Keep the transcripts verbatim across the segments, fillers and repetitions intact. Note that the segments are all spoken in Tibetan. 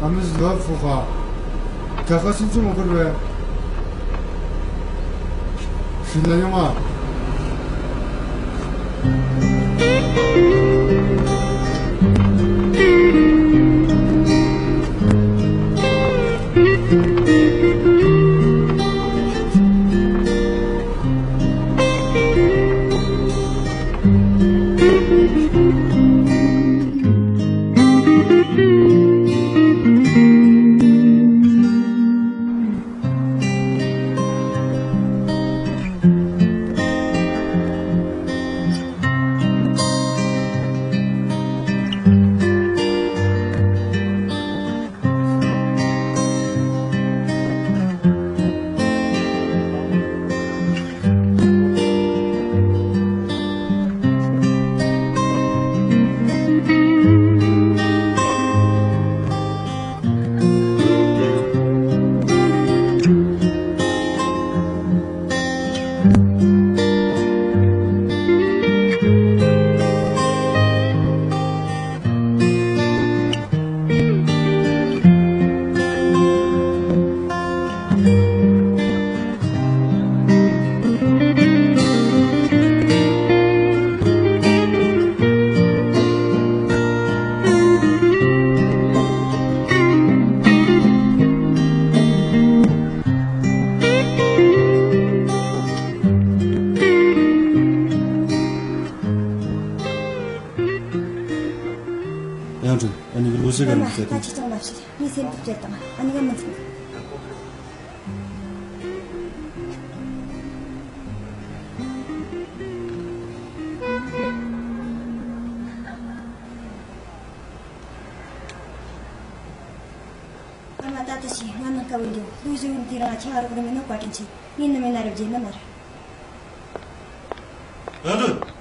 ཨ་མི་ཟི་ལབ་ཕུ་ཁ། རྒྱ་གར་སུན་ཆུ་མ་འཁོར་བས། ཤི་ལ་ཡོང་ཨ། ཡང་ཁྲིན། ཨ་ནི་གི་ལོ་ཟེར་ག་རེ་ཟེར་ད། ཁྱེད་ཅང་མ་བྱེད། ངས་སེམས་སྡུག་བྱེད་དང་ཨ་ནི་ག་མི་ཚིག་ཨ་མ་ད་ལྟ་ཞིག་ང་ནང་ཀ་བུ་འགྱོ། ལུས་ཟིན་དེ་རང་ཆང་རག་རི་མི་ནོ་བཀའ་དྲིན་ཆེ། ངས་ནི་མི་ན་རབ་རྗེས་ནི་མ་ར། ཡང་ཁྲིན།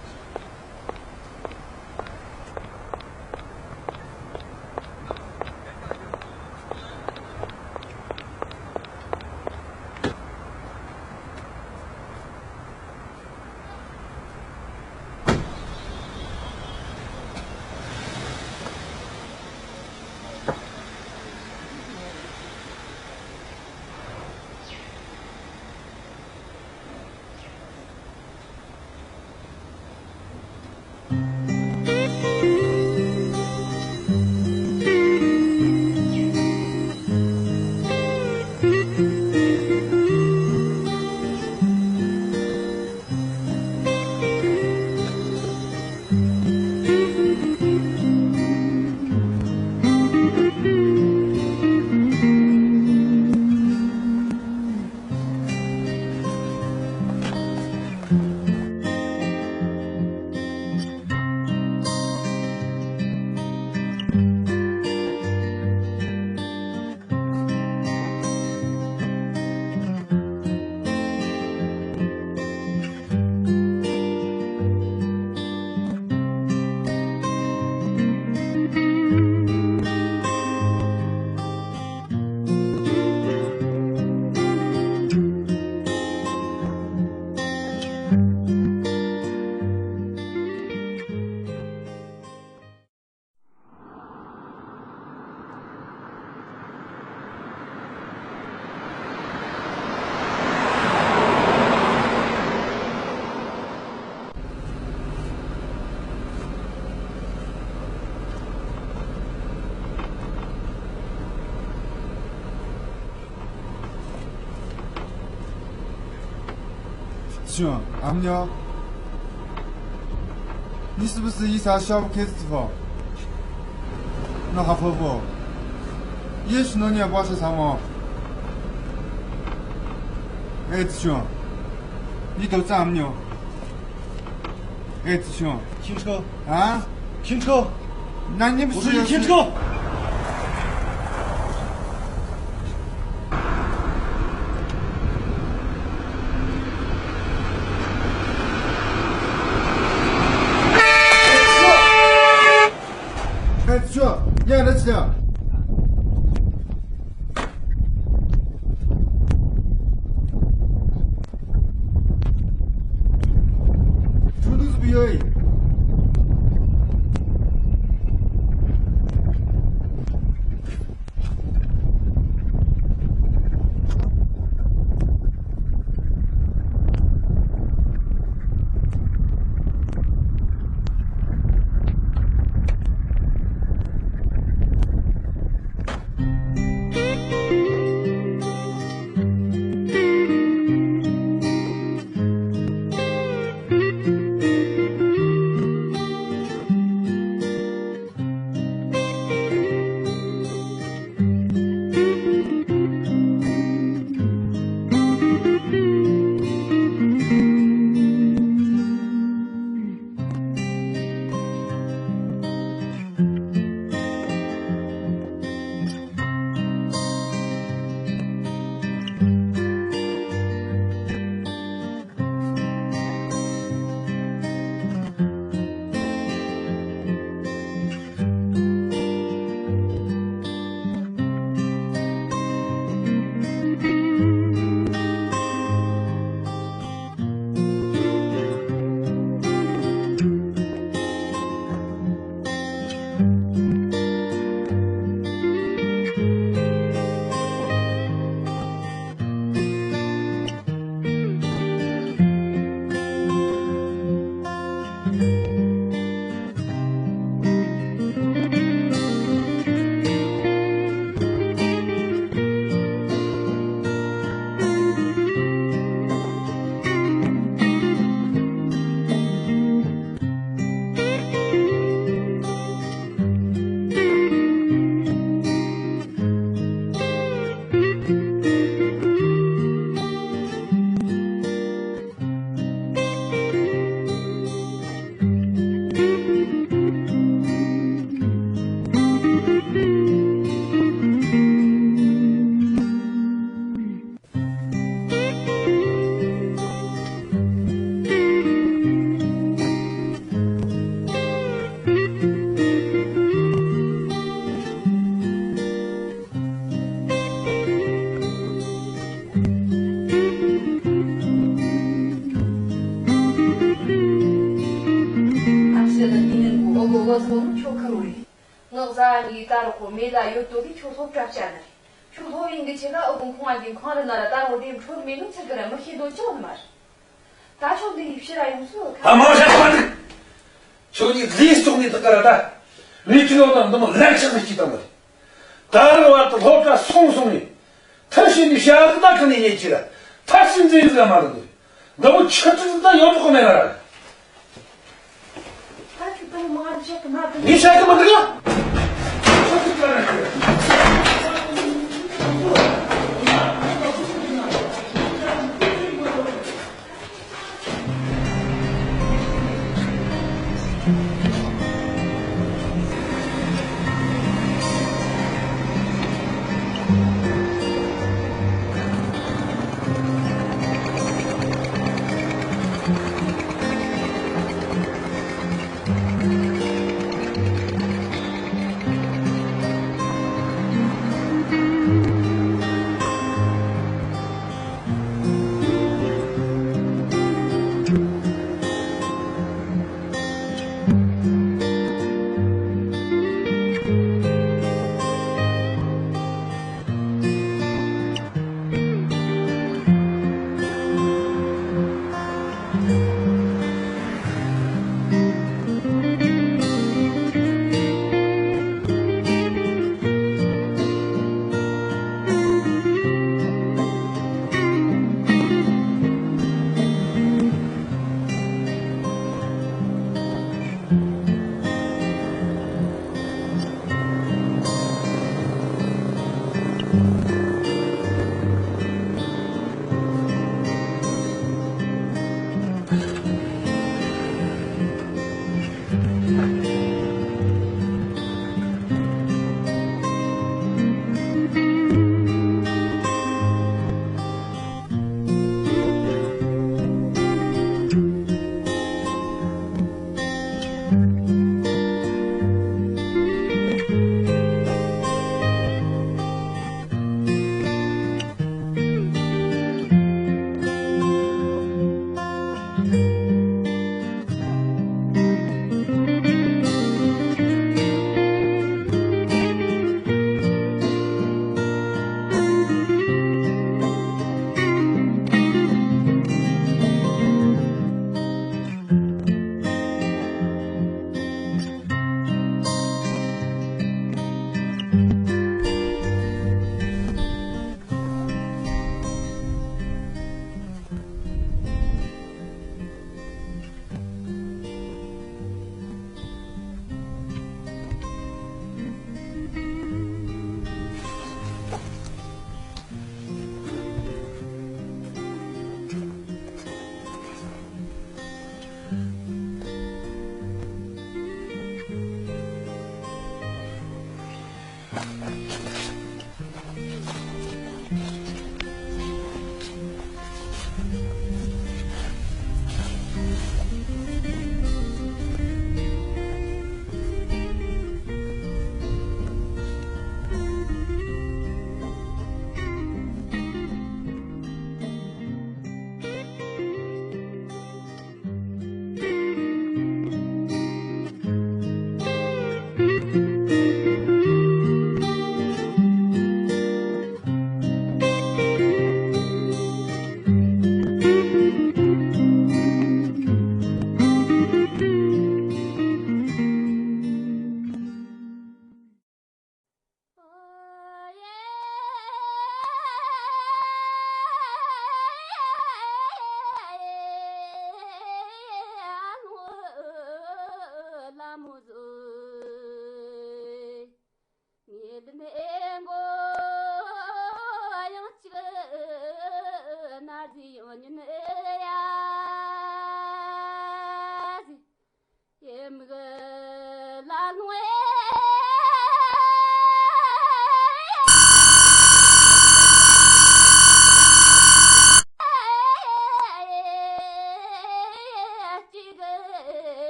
ཞུ། ཨམ་ཉོ། ནི་སི་བུ་སི་ཡི་ས་ཤོབ་ཁེ་ཙི་ཧྥོ། ནོ་ཧ་ཕོ་ཕོ། ཡེ་ཤུ་ནོ་ཉེ་བ་ཤ་ས་མོ། ཨེ་ཙི་ཤོ། ཡི་དོ་ཙ་ཨམ་ཉོ། ཨེ་ཙི་ཤོ། ཁྱིམ་ཚང་། ཨ། ཁྱིམ་ཚང་། ན་ནིམ་སུ་ཡོད། ཁྱིམ་ཚང་། ཨེ་ཙི་ཤོ། ཡ་ར་ཙི་ཡ། ཁྱོད་འདུག་སུ་ཡོད། མགོ་བོ་སོང་ནི་ཁྱོད་ཁུར་བོ་རེད། ངག་བཟའ་གཉིས་ད་རུ་ཁོ་མེ་ལ་ཡོད་དོ་གི་ཁྱོད་སློབ་གྲྭ་བཅར་ནི་རེད། ཁྱོད་སློབ་ཡིན་གི་ཆེ་ག་ཨུ་གུང་ཁོང་ཨ་གིན་ཁང་རི་ན་ར་ད་རུ་དེ་འཕྲོར་མེད་ནོ་ཚིག་གི་ར་མི་ཤེས་དོ་ཅོག་ནི་མ་རེད། ད་ཁྱོད་འདི་ཡི་ཕྱིར་ར་ཡོང་སོ་ཁ། ད་མང་ཤ་མ་འདུག་ཁྱོད་ཉིད་ལས་བཙོག་ནི་དག་ག་ར་ད། ངས་ཁྱོད་ཡོང་ན་འདི་མོ་ལན་ཆགས་ནི་སྐྱིད་དང་མ་རེད། ད་རུ་བར་དུ་སློབ་གྲྭ་སོང་སོང་ནས། ཐབས་ཤེས་ནས་བྱ་གི་ད་ག་ནས་ཉན་གྱི་ར། ཐབས་ཤེས་འཛིན་ཟིག་མ་རེད་འདུག་འདི་མོ་ཆུ་ཚིག་ད་ཡོང་ཐོག་མེད་ན་ར། ད་ཁྱོད་ད་མང་ང་བཤད་གི་མ་འདུག་ངས་བཤད་གི་མི་འདུག་ཡ།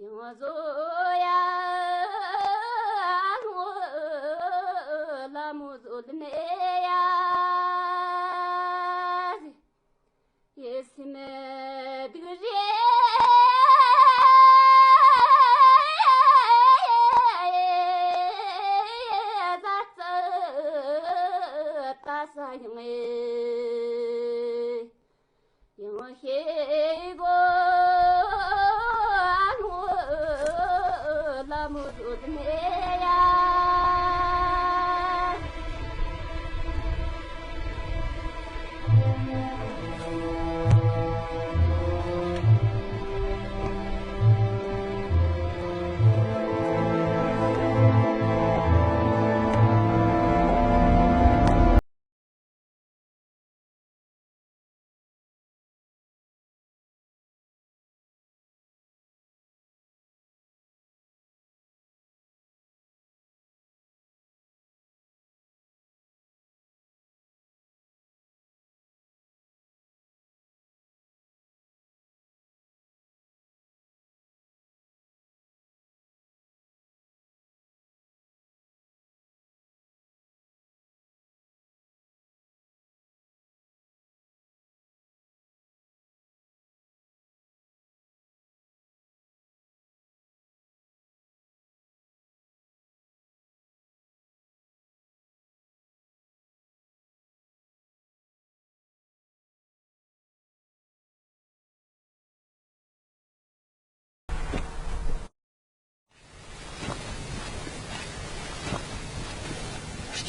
ཡང་བཟོ་ཡ་ལ་མོ་བཟོ་ལ་ནས་ཡ། ཡེ་སི་ནས་སྡུག་རི།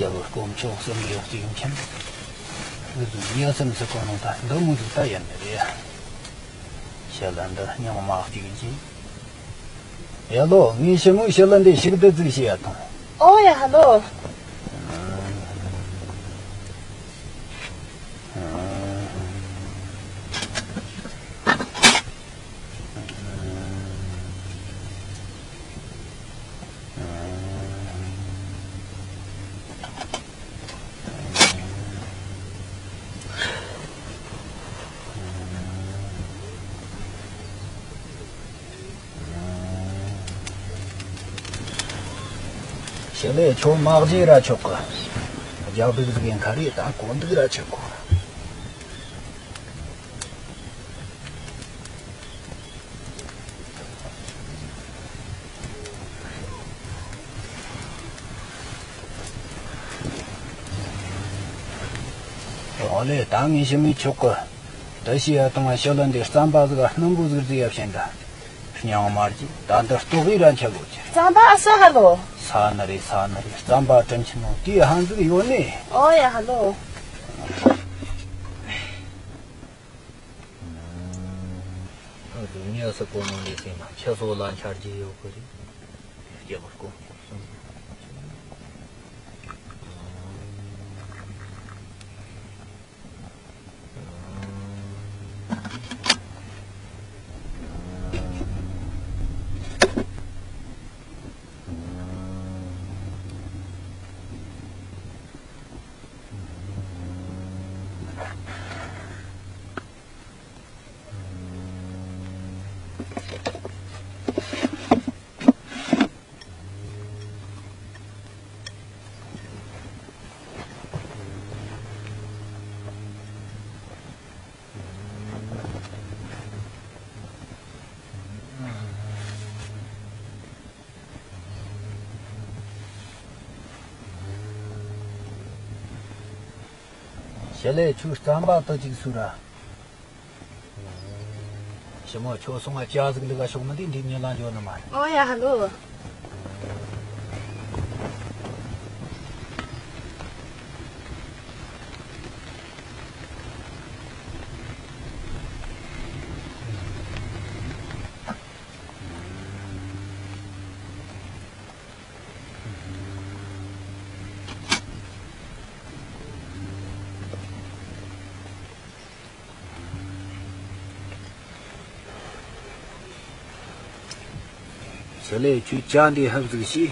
སྐྱབས་དཀོན་མཆོག་གསུམ་ལས་གཅིག་མཁྱེན། འུ་ཚོ་ཉེ་སེམས་སུ་གོ་ནོ་ད་འདི་མོ་ཟིག་ད་ཡིན་ནི་རེད། ཞི་ལི་འདི་སྙིང་མ་གཅིག་གྱིས། ཡ་ལོ། ངའི་ཞི་མོ་ཞི་ལི་འདི་ཞིག་བསྡུ་ཙིག་བྱེད་ཡ་ཐོངས། ཨོ་ཡ་ཧ་ལོ། ཞི་ལི་ཁྱོད་མ་བརྗེད་ར་ཆོག་གི། རྒྱག་སྡུག་ཟིག་ཡིན་ཁ་རེད། ད་གོ་འདུག་ར་ཆོག་གི། ཨོ་ལེ། ད་ངས་ཞི་མོ་ཆོག་གི། འདི་ཞི་ཡ་དང་ཞི་ལི་འདི་རྩམ་པ་ཟིག་སྣུམ་པོ་ཟིག་རྫི་ཡ་བྱིན་ད། སྙིང་མ་རྗེ། ད་འདི་ལྟོགས་ཡི་ར་འཆི་ལོ་ཆེ། རྩམ་པ་ཨ་ས་ཧ་ལོ། ས་ནི་རེད། ས་ནི་རེད། རྩམ་པ་དྲིན་ཆེན་ནོ་དེའི་ཧང་ཟིག་ཡོད་ནི། ཨོ་ཡ་ཧ་ལོ། ཨ་ཙི། ཉེ་སེམས་སུ་གོ་ནོ་ལས་སེམས་ལ་ཁྱེད་ཚོ་ལ་འཆར་གྱི་ཡོད་གི་རེད། སྐྱེ་བར་དཀོན་མཆོག་གསུམ། ཞི་ལི། ཁྱོས་རྩམ་པ་དེ་གཅིག་ཟོས་ར། ཞི་མོ། ཁྱོད་སོང་ང་ཇ་ཟིག་བླུག་ག་ཤོག་མི་འདི་འདི་ཉིད་ལ་འཇོག་ནི་མ་རེད། ཨོ་ཡ་ཧ་ལོ། ཞི་ལི། ཁྱོས་ཇ་འདི་ཧབ་ཟིག་བྱོས།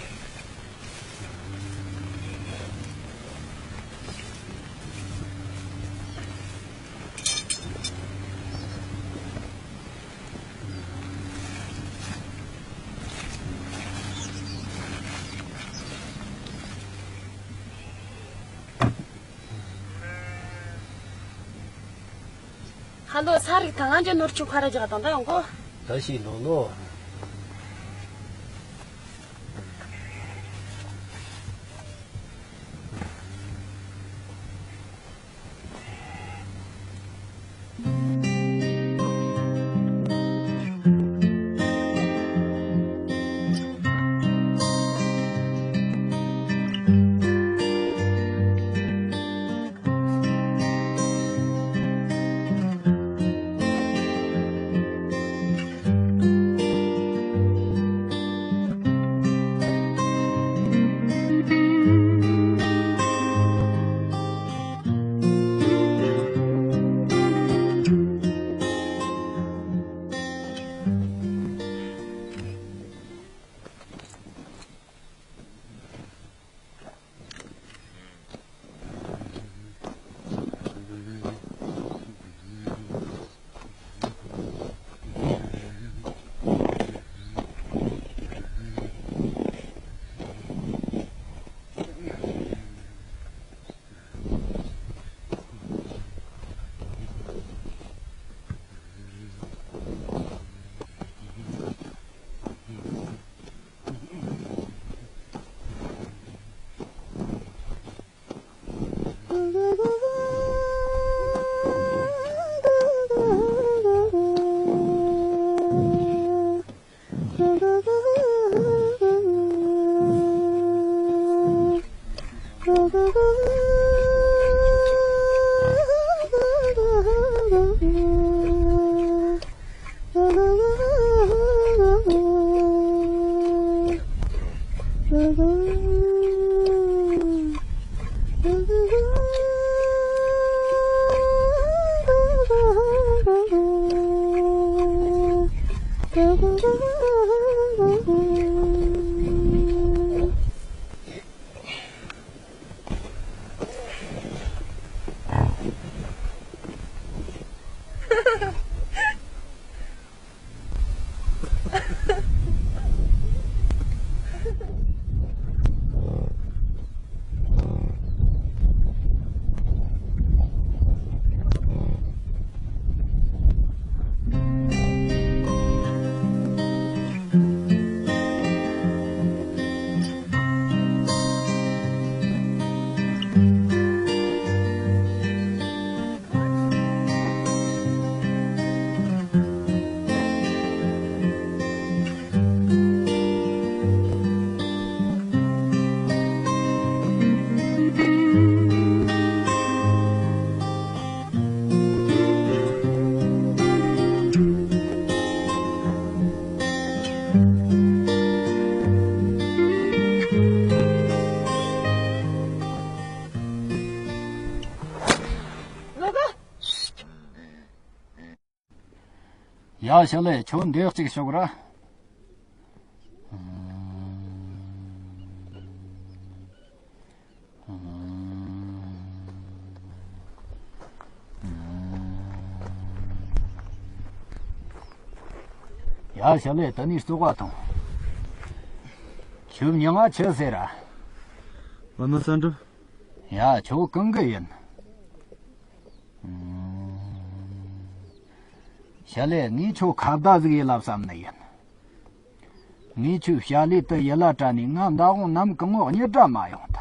ཧ་ལོ། ས་རིག་དང་ང་ཅག་ནོར་ཆུ་ཁ་ར་ཇག་དང་ད་ཡོང་གོ། ད་ཤི་ལོ་ལོ། ཡ་ཞི་ལི། ཁྱོད་འདི་གཅིག་ཤོག་ར། ཡ་ཞི་ལི། དེ་ནས་བཙོག་པ་ཐོངས། ཁྱོད་མྱིང་ང་ཆི་ཟེར་ར། བླ་མ་བསམ་གྲུབ། ཡ་ཁྱོད་གང་གི་ཡིན། ཞི་ལི། ངས་ཁྱོད་ཁ་བརྡ་ཟིག་ཡེད་ལ་བསམ་ནི་ཡིན། ངས་ཁྱོད་བྱ་ལས་དེ་ཡིད་ལ་དྲན་ནས་ང་མདང་དགོང་ནམ་གང་བོ་གཉིད་ར་མ་ཡོང་ད།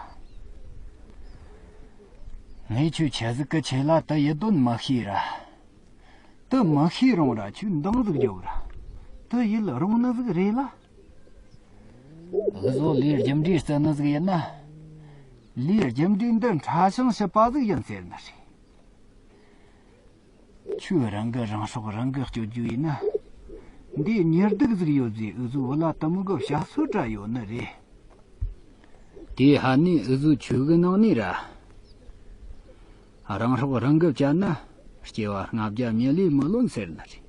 ངས་ཁྱོད་ཆི་ཟིག་གི་ཆེད་ལ་དེ་ཡིད་རྟོན་མི་ཤེས་ར། དེ་མི་ཤེས་རུང་ར་ཁྱོད་འདང་ཟིག་རྒྱོབ་ར། དེ་ཡིད་རུང་ནི་ཟིག་རེད་ལ། འུ་ཟོ་ལས་རྒྱུ་འབྲས་བརྩི་ནི་ཟིག་ཡིན་ན། ལས་རྒྱུ་འབྲས་འདི་ཕྲ་ཞིང་ཞིབ་པ་ཟིག་ཡིན་ཟེར་ནི་རེད། ཁྱོས་རང་གི་རང་སྲོག་རང་གིས་གཅོད་རྒྱུ་ཡིན་ན། འདིའི་ཉེས་སྡིག་ཟིག་ཡོད་ཟེར་འུ་ཚོའི་བུ་ལ་དེ་མོ་གི་བཤད་སྲོལ་ར་ཡོད་ནི་རེད། དེའི་ཧ་ནས་འུ་ཚོའི་ཆོས་གི་ནང་ནས་ར། རང་སྲོག་རང་གིས་བཅད་ན། སྐྱེ་བ་ལྔ་བརྒྱ་མྱི་ལས་མི་ལོན་ཟེར་ནི་རེད།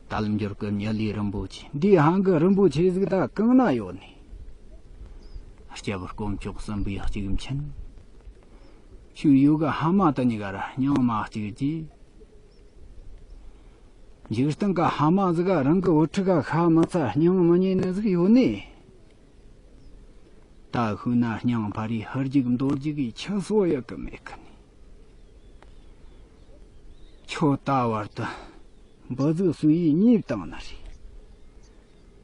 དལ་འབྱོར་གི་མྱི་ལས་རིན་པོ་ཆེ། འདིའི་ཧ་གི་རིན་པོ་ཆེ་ཟིག་ད་གང་ན་ཡོད་ནི། སྐྱབས་དཀོན་མཆོག་གསུམ་པོའི་གཅིག་མཁྱེན། ཁྱོད་ཡུལ་གི་ཕ་མ་དེ་གཉིས་ཀ་ར་སྙིང་མ་གཅིག་གྱིས། འཇིག་རྟེན་གི་ཕ་མ་ཟིག་ག་རང་གི་བུ་ཕྲུག་ག་ཤ་མི་ཚ་སྙིང་མི་ཉེ་ནི་ཟིག་ཡོད་ནི། ད་ཤུལ་ན་སྙིང་འཕར་རེ་ཧུར་རྒྱུག་འདོར་རྒྱུག་གི་ཆུ་སོ་ཡག་གི་མེད་གི་ནི། ཁྱོད་ད་བར་དུ་འབུ་ཟུག་སུ་ཡིས་ཉེས་བཏང་ནི་རེད།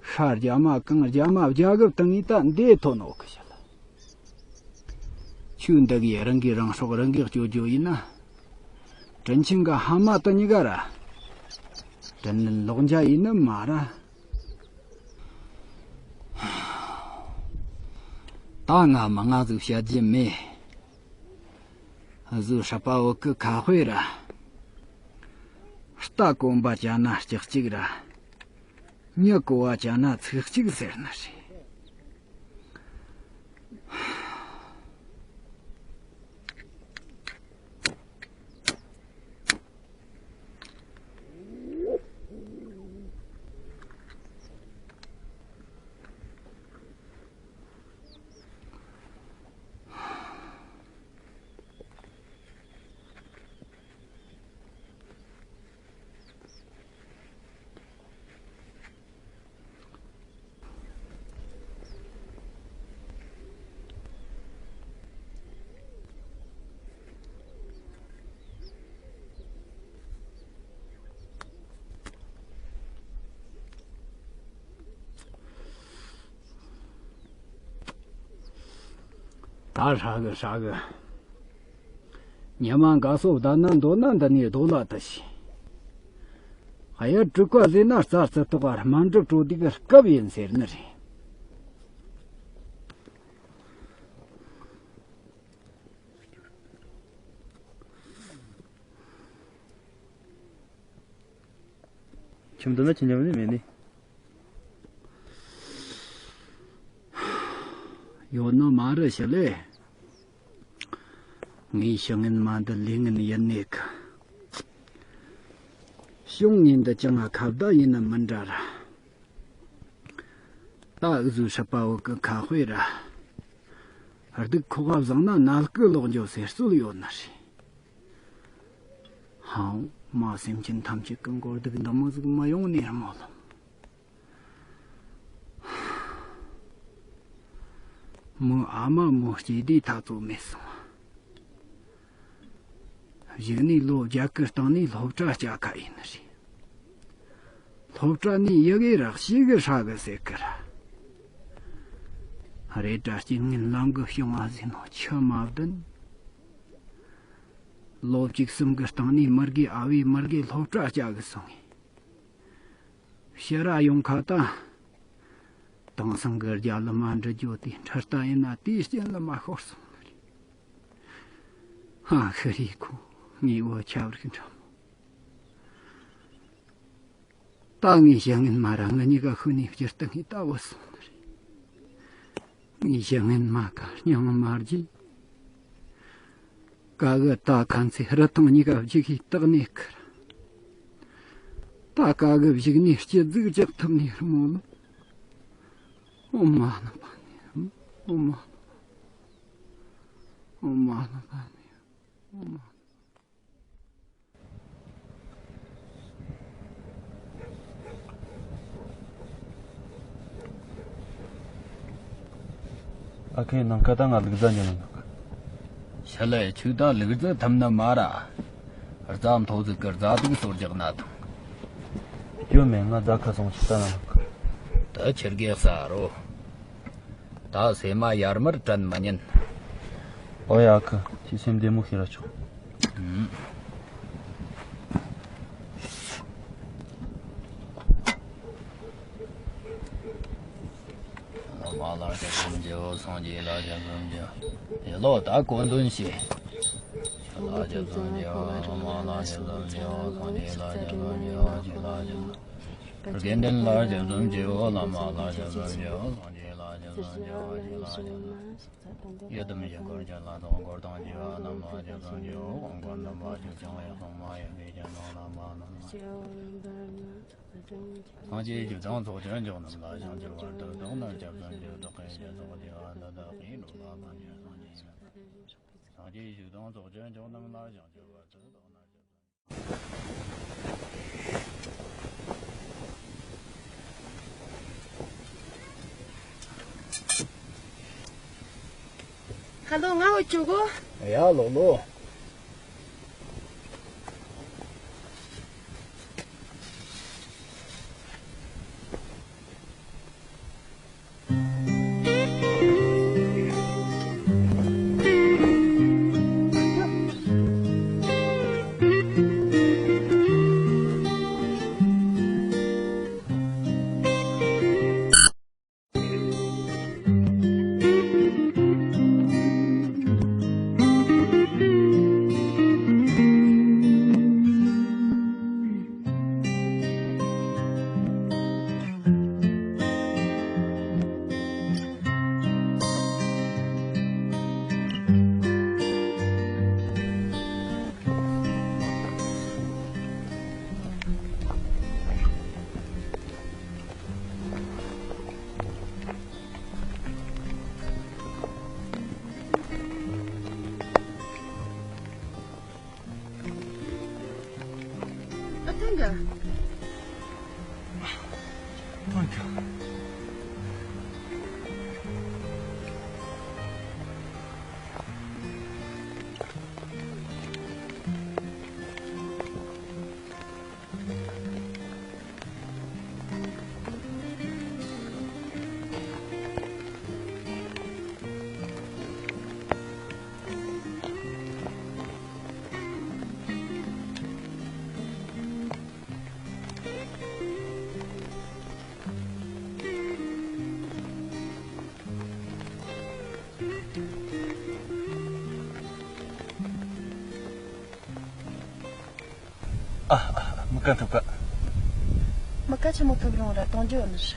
ཤ་རྒྱ་མ་གང་རྒྱ་མ་རྒྱ་གབ་བཏང་ངས་ད་འདས་ཐོན་ནོ་གི་ཞལ། ཁྱོད་འདི་གིས་རང་གིས་རང་སྲོག་རང་གིས་གཅོད་རྒྱུ་ཡིན་ན། དྲིན་ཆེན་གི་ཕ་མ་དེ་གཉིས་ཀ་ར། དྲིན་ལན་ལོག་འཇལ་ཡིན་ནི་མ་ར། ད་ང་མི་ང་ཟིག་བཤད་རྒྱུ་མེད། གཟུགས་སྲབ་པ་བོ་གི་ཁ་དཔེ་ར། རྟ་གོན་པ་བྱ་ན་ལྕགས་གཅིག་ར། མྱི་གོ་བ་བྱ་ན་ཚིག་གཅིག་ཟེར་ནི་རེད། ད་ཧྲ་གི་ཧྲ་གི། ཉི་མ་འགའ་སོ་བསྡད་ན་མདོར་ན་འདི་ནས་རྡོ་ལ་དུ་ཞིག་གཡུ་དྲུག་པ་ཟེར་ན་རྩྭ་རྩི་ཏོག་དམར་འབྲུ་དྲོ་སྡིག་གི་སྐབས་ཡིན་ཟེར་ནི་རེད། ཁྱིམ་དུ་ན་ཁྱིམ་ཉམས་ནི་མེད་ནི། ཡོད་ནི་མ་རེད་ཤི་ལེ། ངའི་ཤི་ངན་མ་འདི་ལས་ངན་ཡིན་ནི་གི། གཞུང་ངས་འདི་ཅང་ང་ཁ་བརྡ་ཡིན་ན་མི་འདྲ་ར། ད་འུ་ཟོའི་སྲིད་པ་བོ་གི་ཁ་དཔེ་ར། སྡུག་ཁོག་ག་བཟང་ན་ནད་ཀི་ལོག་འགྱོ་ཟེར་སྲོལ་ཡོད་ནི་རེད། ཧང་། མ་སེམས་ཅན་ཐམས་ཅད་ཀྱི་མགོ་སྡུག་འདི་མོ་ཟིག་མ་ཡོང་ནས་སྨོན་ལམ། མོའི་ཨ་མ་མོའི་སྐྱེ་དུས་ད་གཙོ་མེད་སོང་། གཞུག་ནས་ལོ་བརྒྱད་ཀྱི་སྟེང་ནས་སློབ་གྲྭ་བསྐྱལ་ཁ་ཡིན་ནི་རེད། སློབ་གྲྭ་ནས་ཡི་གེ་རག་ཤེས་གི་ཧྲ་གི་ཟེར་གི་ར། རེད་དྲ་རྐྱེན་ངན་ལམ་གི་བྱུང་བ་ཟིན་ནོ་ཆུ་མ་བདུན། ལོ་བཅུ་གསུམ་གི་སྟེང་ནས་མི་དགེ་ཨ་བའི་མི་དགེ་སློབ་གྲྭ་བསྐྱལ་གི་སོང་ངས། ཕྱིར་ར་ཡོང་ཁ་ད། དེང་སང་གི་རྒྱ་ལི་མ་འདྲི་རྒྱུ་དེ་འཕྲུལ་རྟ་ཡིན་ན་དེའི་རྐྱེན་ལ་མ་ཤོར་སོང་ནི་རེད། ཧ་ཧི་རི་ཁོ་ངའི་བུ་ཆབ་རིག་འདྲ་མོ། ད་ངས་བཤད་ངན་མ་ར་ང་གཉིས་ཀ་ཤུལ་ནས་བསྐྱུར་ཏེ་ངས་ལྟ་བུ་སོང་ནི་རེད། ངས་བཤད་ངན་མ་ག་སྙིང་མ་རྗེ། ཀ་གི་ད་ཁ་མཚེ་རི་ཐང་གཉིས་ཀ་བཞུགས་ཤིག་བཏགས་ནས་ཁུར། ད་ཀ་གི་བཞུགས་ནས་སྐྱིད་ཟིག་རྒྱག་ཐུབ་ནས་རི་མོ་ལོ། ཨོ་མ་ན་པ་ནི། ཨོ་མ་ན་པ་ནི། ཨོ་མ་ན་པ་ནི། ཨོ་མ་ན། ཨ་ཁའི་ནང་ཁ་ད་ང་ལུག་རྫི་ཉོ་ན་འདུག་ཤ་ལས་ཆུ་ད་ལུག་རྫི་ཐམ་ན་མ་ར། རྫ་མཐོ་ཟིག་གི་རྫ་དུག་སོར་རྒྱག་ན་དང་། ཡོད་མེད་ང་རྫ་ཁ་སོང་ཆུ་ད་ན་འདུག་ད་ཁྱེར་གེ་ས་རོ། ད་སེ་མ་ཡར་མར་དྲན་མི་ཉན། ཨོ་ཡ་ཁུ་ཁྱི་སེམས་བདེ་མོ་ཤི་ར་ཆོག་ལ་མ་ལ་ཇ་སུམ་ཇོ་སངས་རྒྱས་ལ་ཇ་སུམ་ཇོ། ཡ་ལོ་ད་གོ་འདུན་ཞེས། ལ་ཇ་སུམ་ཇོ་ལ་མ་ལ་ཇ་སུམ་ཇོ་སངས་རྒྱས་ལ་ཇ་སུམ་ཇོ་ཇི་ལ་ཇ། དགེ་འདུན་ལ་ཇ་སུམ་ཇོ་བླ་མ་ལ་ཇ་སུམ་ཇོ་སངས་རྒྱས་ལ་ཇ་སུམ་ཇོ་ཇི་ལ་ཇ། ཡི་དམ་ཞིང་འཁོར་ཅན་ལ་སོགས་འཁོར་དང་བཅས་པ་རྣམས་ལ་ཇ་སུམ་ཇོ། དབང་པོ་རྣམ་པ་བཅུ་བྱང་བའི་སྲུང་མ་ཡི་གེ་ཅན་ལ་བླ་མ་རྣམས་ལ། སངས་རྒྱས་བཞུགས་དང་ཚོགས་ཀྱི་མཆོག་རྣམས་ལ་བྱང་ཆུབ་བར་དུ་བདག་ནི་སྐྱབས་སུ་མཆི། བདག་གིས་ནི་ཇི་ལྟར་བསྟན་པ་འདི་ཡང་དེ་ལྟར་བགྱིས་ནོ། བླ་མ་ཉེར་སངས་རྒྱས་སངས་རྒྱས་བཞུགས་དང་ཚོགས་ཀྱི་མཆོག་རྣམས་ལ་བྱང་ཆུབ་བར་དུ་བདག་ནི་སྐྱབས་སུ། ཧ་ལོ། ང་འོ་ཅོ་གོ། ཡ་ལོ་ལོ། ཨ་ཐང་ག་ཐང་ག་ཨ་ཨ། མི་ཀ་ཐུབ་ཀ་མི་ཀ་ཆི་མོ་ཐུབ་རུང་ར་གཏོང་རྒྱུ་ཡོད་ནི་རེད།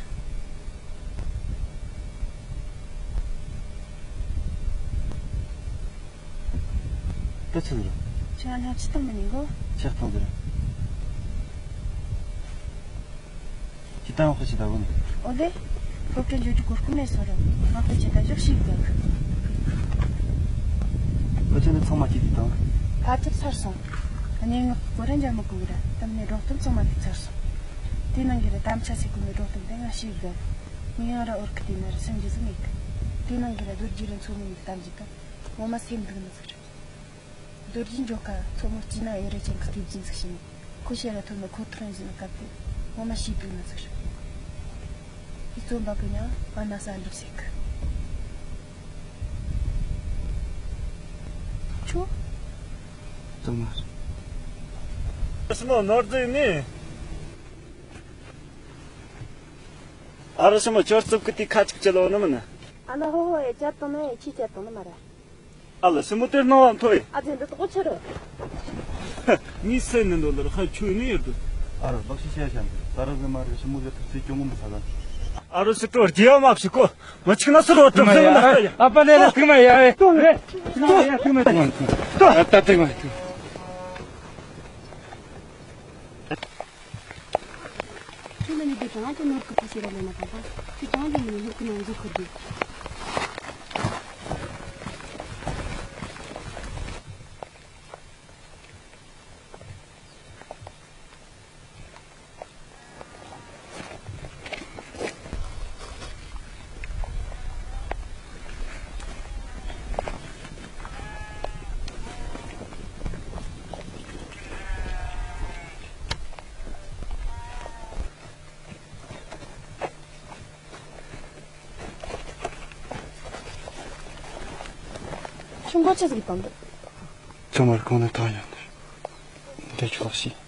ད་ཆི་ཟེར། ཁྱེད་ང་ལྷ་ཆི་བཏང་མི་ཉན་གོ་ཆི་བཏང་ཟེར། ཏན་ཧོ་ཆི་ད་གོ་ནི། ཨོ་ལེ། སློབ་གྲྭ་འཇོག་རྒྱུ་གོ་སྐབས་མེད་སོང་ར། ང་ཁོ་ཆེ་ད་ཞོག་ཤིག་གི། ཁོ་ཆེ་ནི་ཚང་མ་སྐྱིད་དུ་དང་། ཕ་ཚབ་ཚར་སོང་། གནས་ངག་གོ་ར་འཇམ་མི་གོ་གི་ར་དམ་ནས་སྒྲོག་གཏམ་ཚང་མ་ཐུག་ཚར་སོང་། དེ་ནང་གི་ར་དམ་ཆ་སེ་གོ་ནི་སྒྲོག་གཏམ་དེ་ང་ཤིག་གི། ངས་ང་ར་འོར་གི་དེ་ན་ར་སེམས་རྒྱུ་ཟིག་མེད་གི། དེ་ནང་གི་ར་རྡོ་རྗེ་རེ་མཚོ་མོ་ཡི་གཏམ་རྒྱུད་དང་། ངོ་མ་སེམས་སྡུག་ནི་ཟིག་ར། རྡོ་རྗེ་འཇོག་ཁ་མཚོ་མོ་སྐྱིད་ན་ཡོད་རེ་ཅན་གི་སྐྱིད་ཅན་ཟིག་ཤི་ནི། ཁོ་ཤེས་ར་ཐོན་ནི་ཁོ་ཐག་རིང་ཟིན་ནི་སྐབས་དེ་ངོ་མ་ཤི་དུས་ན་ཟིག་ཤི། དེ་རྩོམ་པ་གི་ཉང་བ་ན་ས་འགྲུབ་ཟེར་གི། ཆུ། རྩོམ་མ། ཨ་རོ་ཞི་མོ་ནོར་རྫས་ནི། ཨ་རོ་ཞི་མོ་ཅོར་རྩུབ་གི་དེ་ཁ་ཅིག་ཅི་ལོ་ནི་མིན། ཨ་ན་ཧོ་ཧོ་ཨེ་ཅར་དང་ནི་ཨེ་ཆི་ཅར་དང་ནི་མ་ར། ཨ་ལ་ཞི་མོ་དེར་སྣང་བ་མཐོ་ཡི། ཨ་ཙི་འདི་དོག་ཆི་རུ། ངའི་སེམས་ནི་འདོད་ལར་ཧ་ཆོས་ནི་ཡོད་དུ། ཨ་རོ་ལག་ཤི་བཤད་བྱ་འདི་ད་ར་ཟི་མ་རེད། ཞི་མོ་ཟེར་ཐུག་ཚེ་སྐྱོ་མོ་མི་ས་ག་ཨ་རོ་ཞི་སྤྲོ་རྒྱལ་བ་མ་བྱེད་གོ། མི་ཆིག་ན་སུ་རོ་གྲུབ་ཟིན་མ་ཡ། ཨ་པ་ནེ་ར་ཐུག་མ་ཡ་ཨེ། ཏོ་རེ། ཏོ་ཡ་ཐུག་མ་ཏོ། ཏོ་ཨ་ཏ་ཏིག་མ་ཏོ། ཁྱོད་ལ་ནི་དེ་དང་དེ་ནོར་གི་ཕ་ཤེས་ར་ལེ་ན་ད་ད་ཁྱོད་ཀྱང་དེ་ནི་ལུག་གི་ནང་འཛུལ་ཁུར་དུས། ཆུ་མགོ་ཆུ་ཟིག་དང་འདུག་ཚང་མར་གོང་ནས་ཐང་ཡོད་ནས་འདི་ཆོག་ཤི།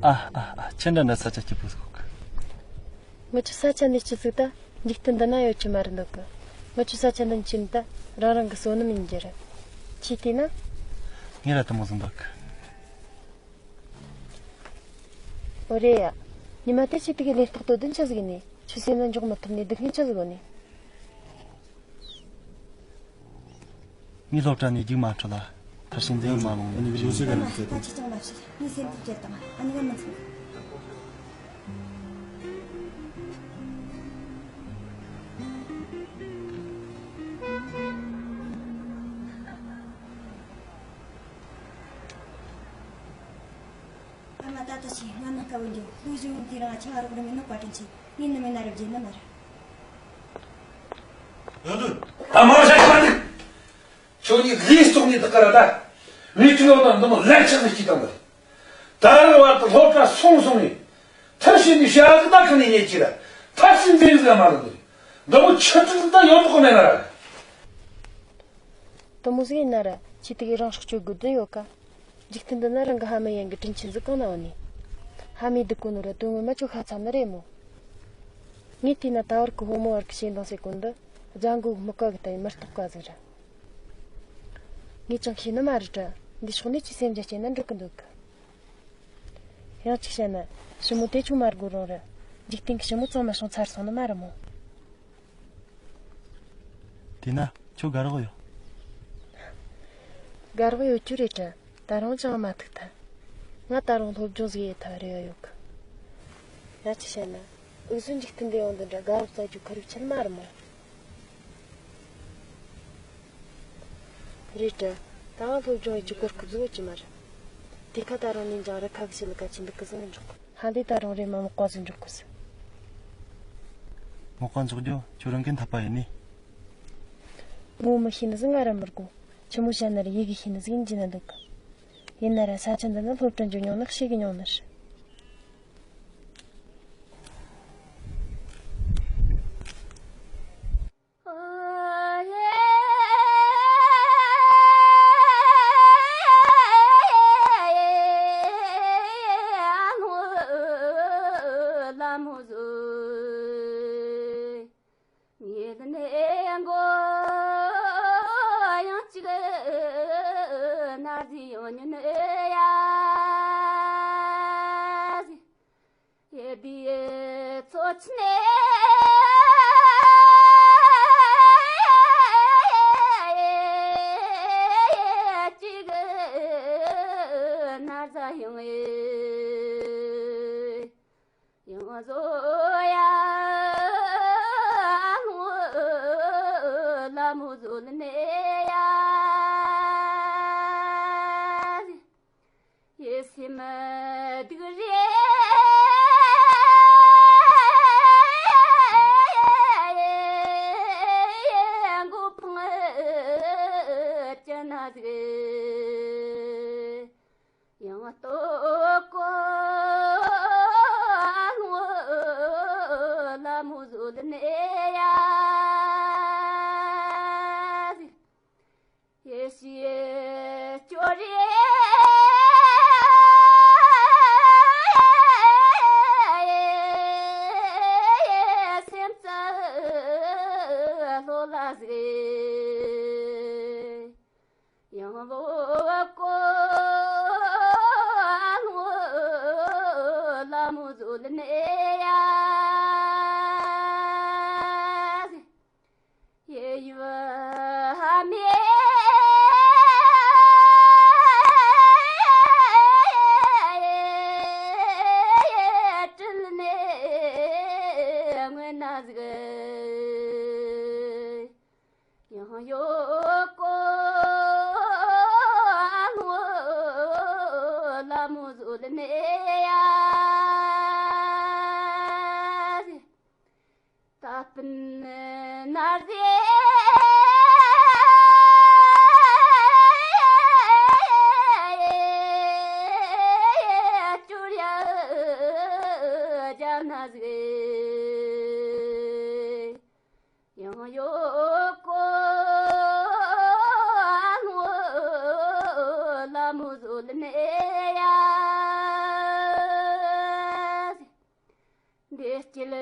ཨ་ཨ་ཨ། ཁྱེད་འདྲ་འདྲ་ས་ཆ་སྐྱིད་པོ་ཟིག་གི། ངི་ཆོ་ས་ཆ་འདི་སྐྱིད་ཟིག་ད། འཇིག་རྟེན་འདི་ན་ཡོད་ཀྱི་མ་རེད་འདུག་གི། ངི་ཆོ་ས་ཆ་འདི་ཕྱིན་ད་རང་རང་གི་བསོད་ནམས་ཡིན་རྒྱུ་རེད། ཁྱེད་བལྟས་ན། ངས་ར་དེ་མོ་ཟིག་འདུག་གི། ཨོ་རེད་ཡ། ཉི་མ་དེ་ཁྱེད་དེ་གི་ལས་རྟགས་དོ་དུ་ཆི་ཟིག་ནས་ཁྱོད་སེམས་ལ་འཇོག་མི་ཐུབ་ནས་སྡུག་བསྔལ་ཆི་ཟིག་ཡོད་ནས། ངས་སློབ་གྲྭ་ནས་རྒྱུགས་མ་འཕྲོད་ལ། མཐར་ཕྱིན་འཛིན་ཡིག་མ་ལོངས་ནས་ཕྱིན་ཡིན། ད་ཁྱེད་ཅང་མ་བྱེད། ངས་སེམས་ཐུབ་ཅེར་དང་ཨ་ནི་ང་མི་འཚམ། ཨ་མ་ད་ལྟ་ཞིག་ང་ནང་ཁ་བུད་འགྱོ། ལོ་གཞོན་དེ་རིང་ང་ཆང་རོགས་རིན་མེད་ནོ་བཀའ་དྲིན་ཆེ། ངས་ནི་མེད་ན་རབ་རྒྱལ་ནི་མ་རེད། ཡོད་དོ། ད་མ་བཤད་པ་འདུག་ཁྱོད་གཉིས་ལས་བཙོག་ནས་དག་ག་ར་ད། མི་ཁྱོད་ཡོད་ན་འདི་མོ་ལན་ཆགས་ནས་སྐྱིད་དང་གི། ད་རེས་བར་དུ་སློབ་གྲྭ་སོང་སོང་ནས། མཐར་ཕྱིན་ནས་བྱ་གི་ད་གང་ནས་ཉེས་ཀྱི་ར། མཐར་ཕྱིན་འཛིན་ཟིག་མ་རེད་འདུག་འདི་མོ་ཆུ་ཚོད་ད་ཡོད་མཁོ་མེད་ན་ར། དེ་མོ་ཟིག་ཡིན་ན་ར་ཁྱེད་དེ་གི་རང་སྲོག་གཅོད་དགོས་དོན་ཡོད་ཀ། འཇིག་རྟེན་འདི་ན་རང་གི་ཕ་མ་ཡན་གི་དྲིན་ཆེན་ཟིག་གང་ན་འོ་ནི། ཕ་མའི་སྡུག་གོ་ནོ་ར་དོན་ངོ་མ་ཆོ་ཤ་ཚ་ནི་རེད་མོ། ངས་བལྟས་ན་ད་བར་གི་ཕོ་མོ་བར་གི་ཞེ་འདང་ཟེར་གོ་འདི་རྒྱ་མགོ་གི་སྨུག་ཀ་གི་ལྟ་ཡི་མི་རྟག་པ་ཟིག་རེད། ངས་ཅང་ཤེས་ནི་མ་རེད་དྲ། འདི་ཕྱོགས་ནས་ཅི་སེམས་རྒྱ་སྐྱེད་ན་འགྲིག་གི་འདུག་གི། ཡང་གཅིག་བཤད་ན་ཞི་མོ་དེ་ཆུང་མ་དགོས་རུང་ར། འཇིག་རྟེན་གི་ཞི་མོ་གཙང་མ་བྱུང་ཚར་སོང་ནི་མ་རེད་མོ། དེས་ན་ཁྱོད་དགའ་རོགས་ཡོད། དགའ་རོགས་ཡོད་རྒྱུ་རེད་དྲ། ད་རུང་ཅང་མ་ཐུག་ཐལ། ང་ད་རུང་སློབ་སྦྱོང་ཟིག་ཡེད་ཐལ་རེ་བ་ཡོད་གི། ཡང་གཅིག་བཤད་ན། འུ་ཚོ་འཇིག་རྟེན་འདི་ཡོང་འདི་འདྲ་དགའ་རབ་རྩ་རྒྱུ་ཁ་རུ་ཆད་མ་རེད་མོ། རེད་དྲ། ད་ང་སློབ་སྦྱོང་ཡི་གི་གོ་སྐབས་བཟོ་གི་མ་རེད། དེ་ཁ་ད་རུང་ཉིན་ཅང་རི་ཁ་གི་ཞི་ལི་ཀ་ཆི་འདུག་གི་ཟིན་འཇོག་གི། ཧ་ལས་ད་རུང་རེ་མ་མོ་ཀ་ཟིན་འཇོག་གི་ཟིན། མོ་ཀ་འཇོག་རྒྱུ་ཁྱོད་རང་གི་འཐད་པ་ཡིན་ནི། མོ་མི་ཤེས་ནི་ཟིག་ང་ར་མི་དགོ། ཆི་མོ་བཤད་ན་ར་ཡི་གི་ཤེས་ནི་ཟིག་ཡིན་གྱི་ན་འདུག་གི། ཡིན་ན་ར་ས་ཆ་འདི་ན་སློབ་གྲྭ་འཇུ་མྱོང་ནི་ཤེས་གི་མྱོང་ནི་རེད། ཡེ་དེའི་ཚོ་ཆེན་ཅིག་ན་ཟ་ཡང་ཡང་བཟོ་ཡ་ལ་མོ་བཟོ་ལ་ནས་ཡ། ཡེ་སེམས་སྡུག་རེ་མགོ་འཕང་ཅི་ན་ཟིག་ཡང་ལྟོ་གོ་ལ་མོ་བཟོ་ལ་ནས་ཡ། ཡེ་ཤེས་སྐྱོ་རེ་སེམས་ཙམ་ལྷོད་ལ་ཟིག་ཡང་བོ་གོ་ལ་མོ་བཟོ་ལ་ནས་ཡ། ཡེ་ཡུ་ཧ་མེ་ཀྲིལ་ནས་སྔོན་ན་ཟིག་ཡང་ཡོད་གོ་ལ་མོ་བཟོ་ལ་ནས་ཡ། ད་སྤུན་ན་རེ་སྐྱོར་ཡ་རྒྱབ་ན་ཟིག་ཡང་ཡོད་གོ་ལ་མོ་བཟོ་ལ་ནས་ཡ། འདི་སྐྱིད་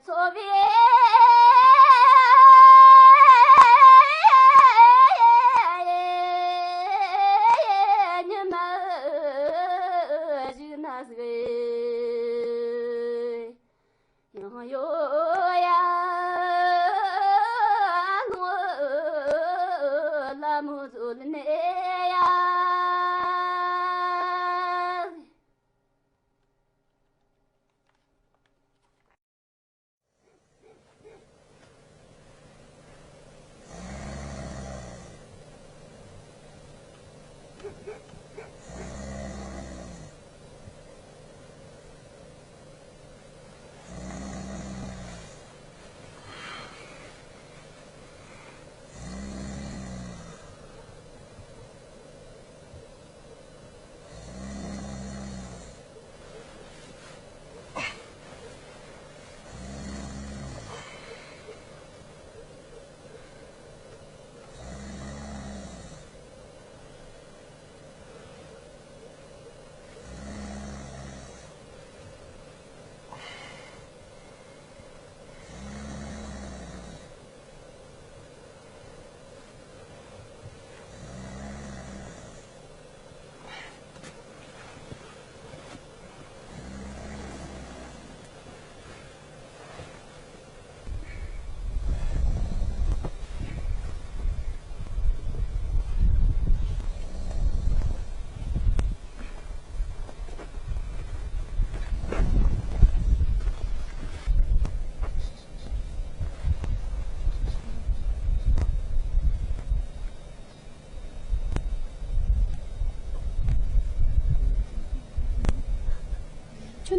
འཚོ་བའི་ཉི་མ་ཞིག་ན་ཟིག་ཡང་ཡོད་ཡ་ལ་མོ་བཟོ་ལ་ནས་ཡ།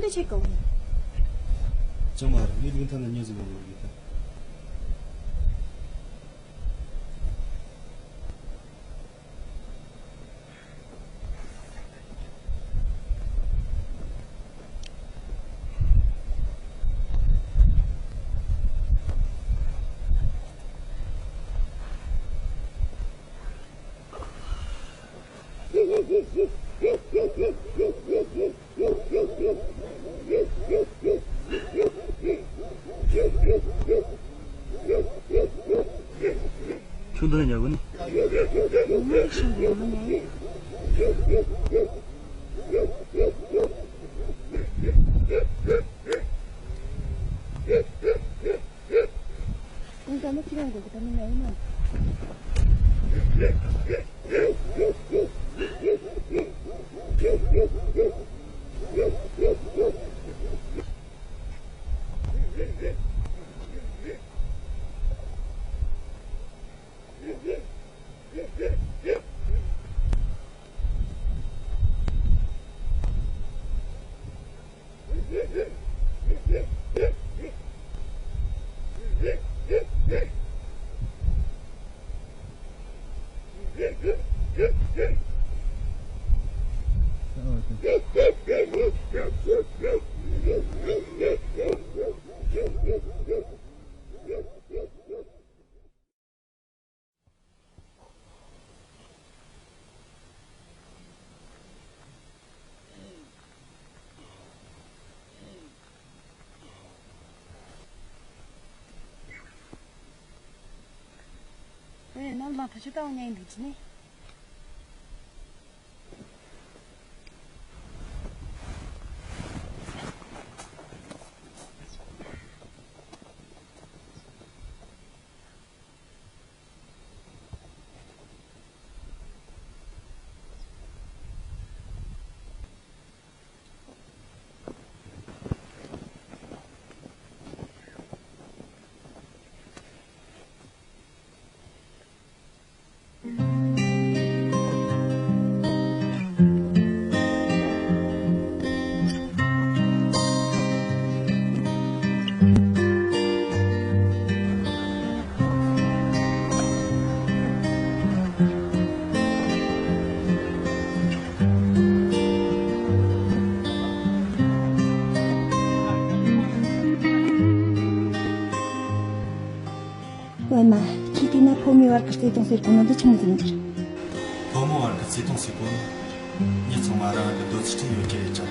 འདི་ཆེ་གོ། ཅང་མ་རེད། ངས་ལུག་ཐང་ལ་ཉོ་ཟིན་པ་ཡོད་གི་ད། ཁྱོད་འདི་ལ་ཉལ་གོ་ནི། ཨེ། ནམ་ལངས་ཐ་ཆུ་བཏང་ཉན་འདུག་ཅི་ནི། ཨོ་མ། ཁྱེད་བལྟས་ན་ཕོ་མོའི་བར་གྱི་བརྩེ་དུང་ཟེར་གོ་ནོ་འདི་ཆི་མོ་ཟིག་ཡིན་གྱི་རེད། ཕོ་མོ་བར་གྱི་བརྩེ་དུང་ཟེར་གོ་ནོ། མྱི་ཚང་མ་རང་གི་འདོད་ཚུལ་ཁྲིད་ཡོད་ཀྱི་རེད་ཅག་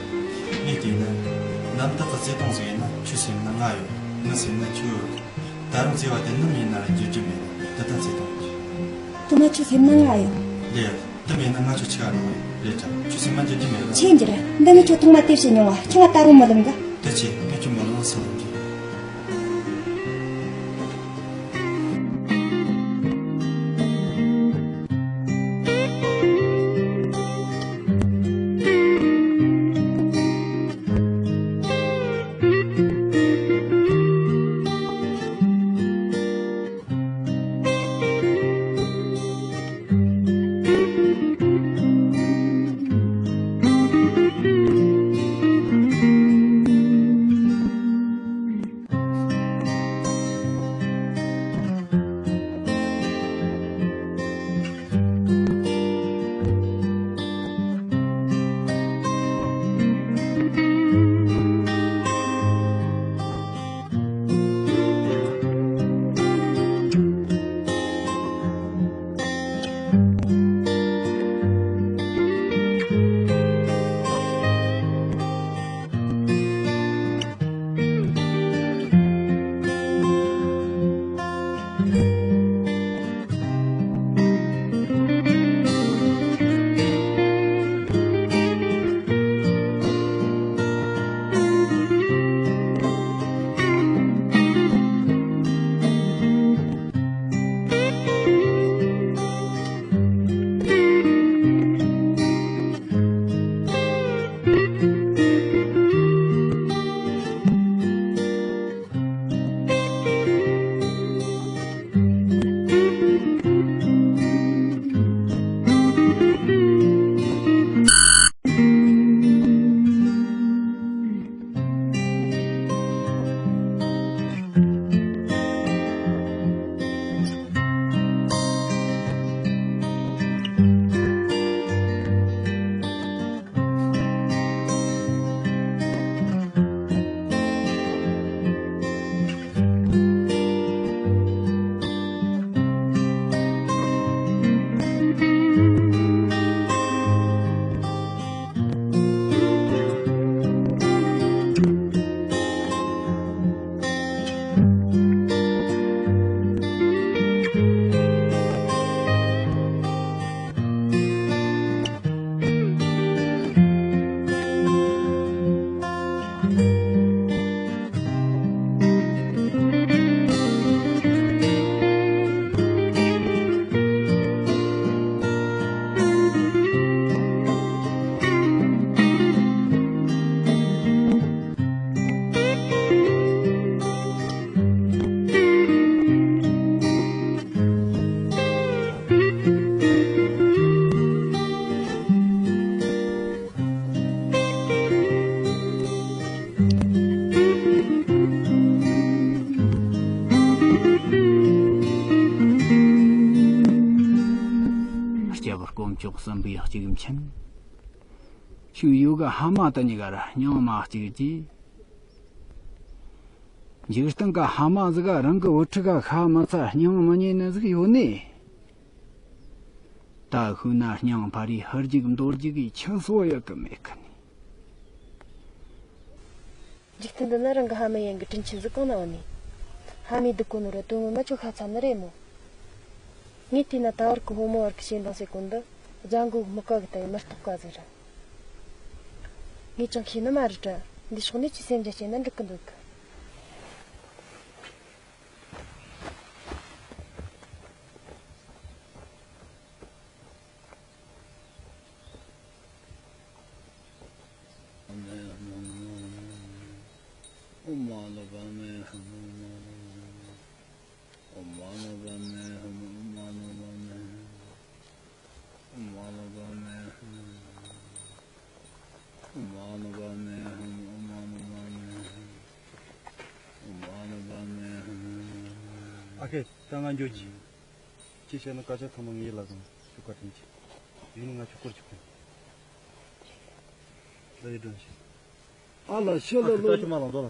ངས་བལྟས་ན། ནམ་རྟགས་ཀྱི་བརྩེ་དུང་ཟིག་ཡིན་ན། ཁྱོད་སེམས་ན་ང་ཡོད། ངའི་སེམས་ན་ཁྱོད་ཡོད། ད་རུང་བརྩེ་བ་དེ་ནམ་ཡིན་ན་ར་འགྱུར་རྒྱུ་མེད། འདི་ལྟར་བརྩེ་དུང་། དེ་ན་ཁྱོད་སེམས་ན་ང་ཡོད། ལེ། དེ་མེད་ན་ང་ཁྱོད་ཆི་ག་རུང་བ་རེད་ཅག་ཁྱོད་སེམས་མ་འགྱུར་རྒྱུ་མེད་ལ། ཆི་ཡིན་གྱི་རེད། འདི་ནི་ཁྱོད་ཐོག་མ་དེ་བཤད་མྱོང་བ། ཁྱོད་ང་ད་རུང་མི་ལོམ་ག་དེ་ཆི། ངས་ཁྱོད་མི་ལོམ་ཟེར་ལོམ་གྱི། བཙུན་པོའི་གཅིག་མཁྱེན། ཆུ་ཡོད་གི་ཧ་མ་དུ་གཉིས་ཀར་སྙིང་མ་གཅིག་གྱིས། འཇིག་རྟེན་གི་ཧ་མ་ཟིག་ག་རང་གི་བུ་ཕྲུག་ག་ཤ་མི་ཚ་སྙིང་མི་ཉེ་ནི་ཟིག་ཡོད་ནི། ད་ཤུལ་ན་སྙིང་ཕ་རི་ཧར་རྒྱུག་མདོར་རྒྱུག་གི་ཆུ་སོ་ཡོད་གི་མེད་གི་ནི། འཇིག་རྟེན་འདི་ན་རང་གི་ཧ་མ་ཡན་གི་དྲིན་ཆེན་ཟིག་གང་ན་བ་ནི། ཧ་མའི་སྡུག་གོ་ནོ་ར་དོན་ངོ་མ་ཆོ་ཤ་ཚ་ནི་རེད་མོ། ངས་བལྟས་ན་ད་བར་གི་ཕོ་མོ་བར་གི་ཞེ་འདང་ཟེར་གོ་འདི་ལྗང་གུ་མི་ཀ་གི་ལྟ་ཡི་མི་རྟོགས་ཀ་ཟིག་ར། ངས་ཅང་ཤེས་ནི་མ་རེད་དྲ། འདི་ཕྱོགས་ནས་ཅི་སེམས་རྒྱ་བསྐྱེད་ན་འགྲིག་གི་འདུག་གི། ཨ་ཁེ། ད་ང་འགྱོ་གི། ཅི་བྱས་ན་སྐད་ཆ་ཚང་མ་ངའི་ལ་དང་ཆུ་ཁ་དྲིན་ཆེ། ཡིན་ན་ང་ཆུ་སྐོར་ཆུ་ཁ། ད་ཡི་དྲན་ཤེས། ཨ་ལ་ཤི་ལ་ཨ་ཁེ། ལོ། ད་ཆུ་མ་ལང་དོ་ལ།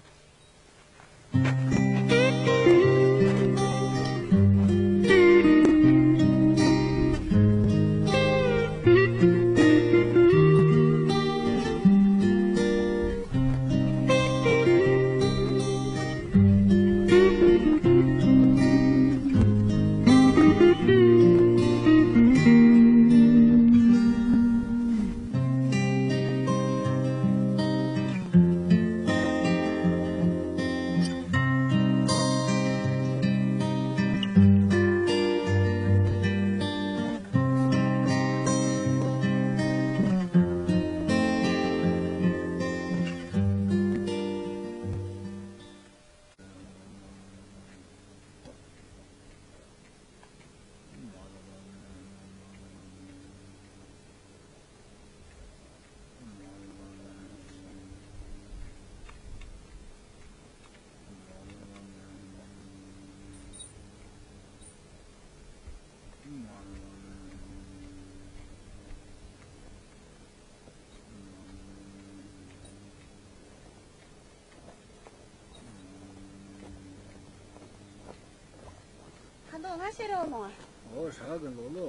ཁ་མདོག་ལྷ་ཤེས་རེད་མོ། ཨོ་ཧྲ་གི་ལོ་ལོ།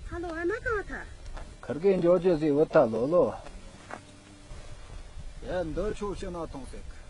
ཁ་མདོག་ཨ་མ་གང་ཐ། ཁར་གི་འཇོ་ཇོ་ཟི་བུ་ཐ་ལོ་ལོ། ཡ་འདི་ཆོ་ཤི་ན་ཐོང་ཟེར།